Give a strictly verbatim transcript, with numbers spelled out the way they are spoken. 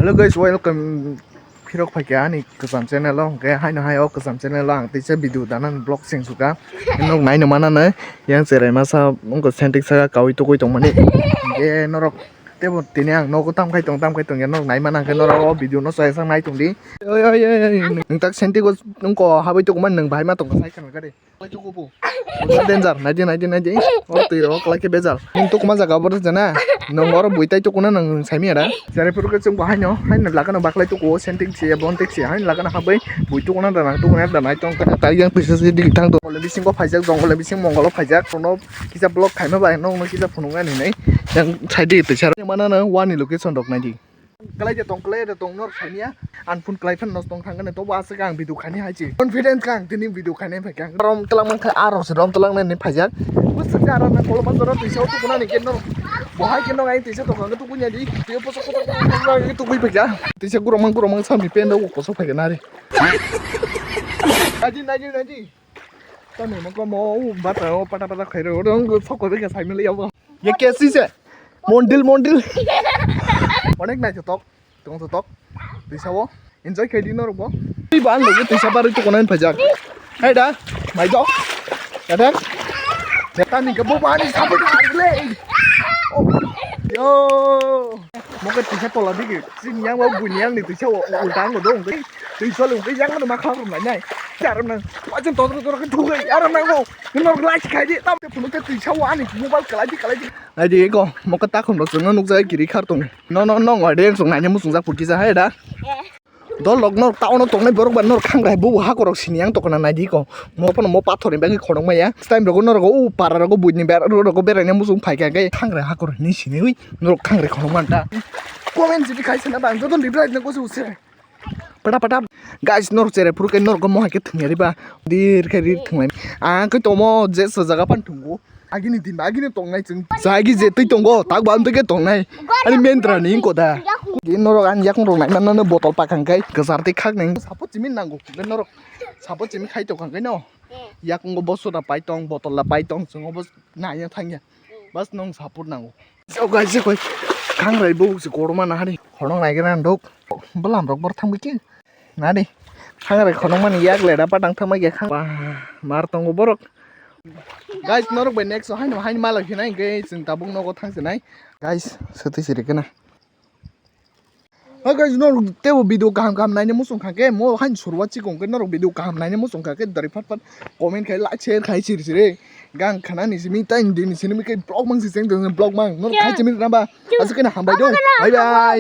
Hello guys, welcome. Phirok phaikha ani kwcham channel o, hwnkhe haino hai o kwcham channel o ang teisa video danan vlog seng suka. Nok naino manano yang cherai masa wngkha sentik saka kaui tugui tongmani. Hwnkhe norok tebo tini ang nogo tam khai tong tam khai tong ya, norok nai mana hwnkhe norok o video no chaya sak nai tong di. Oi, oi, oi, oi, nwng tak sentik o wngkha habui tongma nwng bahai ma tongkha sai khana gari. Danger, naidi, naidi, naidi. O twi rok kwlai khe bejal. Nwng tukuma jaga bo rwjana. Nwng oro bui tai tukuna nwng saimanya da. Jare phuru khe chwng bo haino, haino lagano baklai tukuo, sentik se, bontik se, haino lagano habwi bui tukuna da nang tukuna da nai tong khe tai yang twisa se dik thang tong. Jongole bisingo phaijak, jongole bising mongolo phaijak. Kono kisa vlog khaima bai nokno kisa phunuknani hinwi yang saidi twisa. Manana wani location rok naidi. Kwlai de tong, kwlai de tong, norok saimanya. Ang phone kwlai phano tong thangani, tobo aswk ang video khani hai se. Confidence kha ang tini video khani phai kha. Rom twlang man kha, aro se rom twlang nani phaijak. Bwswk se aro nang kolo panjaro twisa o tukunani khe norok. Bo hai khe norok ai twisa tong kha, tukunya di. Twi poso kotor kotor tugui phai kha. Twisa gurumang gurumang samni pendo poso phai kha nari. Naji, naji, naji. Tamo mo komo, u bata o pata pata khairo, rong sok ko beka saimanya yabo. Ye kesi se? Mondil, mondil. Onek naithotok, tongthotok. Twisao enjoy khai di norok bo. Twi ban logi twisa barwi tukunan phajak. Hai da, mai do. Kadang. Jeta ni kebo bani sabut le. Oh. Yo. Moke twisa tola digi. Sini yang mau bunyi yang ni twisa ultang lo dong. Twisa lo yang mana makha rum nai. Jaram nang. Wajan totor totor ke thugai. Aram nang lo. Norok like khai di. Tam phunuk te twisa ani mobile kalai di kalai di. Naidi eko, mokhe takhum rok chwngno nukjagwi kiri khar tongo. No, no, no, ngoi de, chwng naina muchungjak phuki ja hai da. Dol rok no town o tongnai borok ba norok khangrai bubu hakorok sini yang tokona naidi ko. Mo phano mo pathor ni bagwi khonok maya. Time rogo norok o para rogo buini ber rogo beraina muchung phaikha khe khangrai hakor hinwi siniwi norok khangrai khonok manta. Comment jodi khai sana bang joto reply no gosi use. Pata pata. Guys, norok cherai phuru khe norok mo hai khe thwngya riba. Dir khe rir thwnglai. Ang khe tomo je sa jaga pan thwngo. Agini din ba, agini tongnai chwng. Jagi je twi tongo, tak ba amtwi khe tongnai. Ani mendra ni wngko da. Di norok ani yakung rok nai manna no botol pakang kai. Kwchar tei khak nang. Support chimi nango. Norok support chimi khai tokang kai no. Yakungo boso da pai tong, botol da pai tong, chwng obo nai thangya. Bas nong support nango. So guys, je koi khangrai bo se korma na hari. Khornok nai gira ndok. Bwlam rok bor thang biki. Nani. Khangrai khornok mani yak le da patang thang mai ge khang. Bah, mar tongo borok. Guys, norok bai next haino haino malak hinai ge chwng tabuk nogo thang sinai. Guys, swtwi siri kana. Ha guys, norok tebo video kaham kaham naina muchung kha khe mo haino surwa chikon khe norok video kaham naina muchung kha khe dari phat phat comment khai like share khai siri siri. Gang khana ni simi tai ni simi kai vlog mang si seng vlog mang norok khai chimi ramba. Asukena hambai do. Bye bye.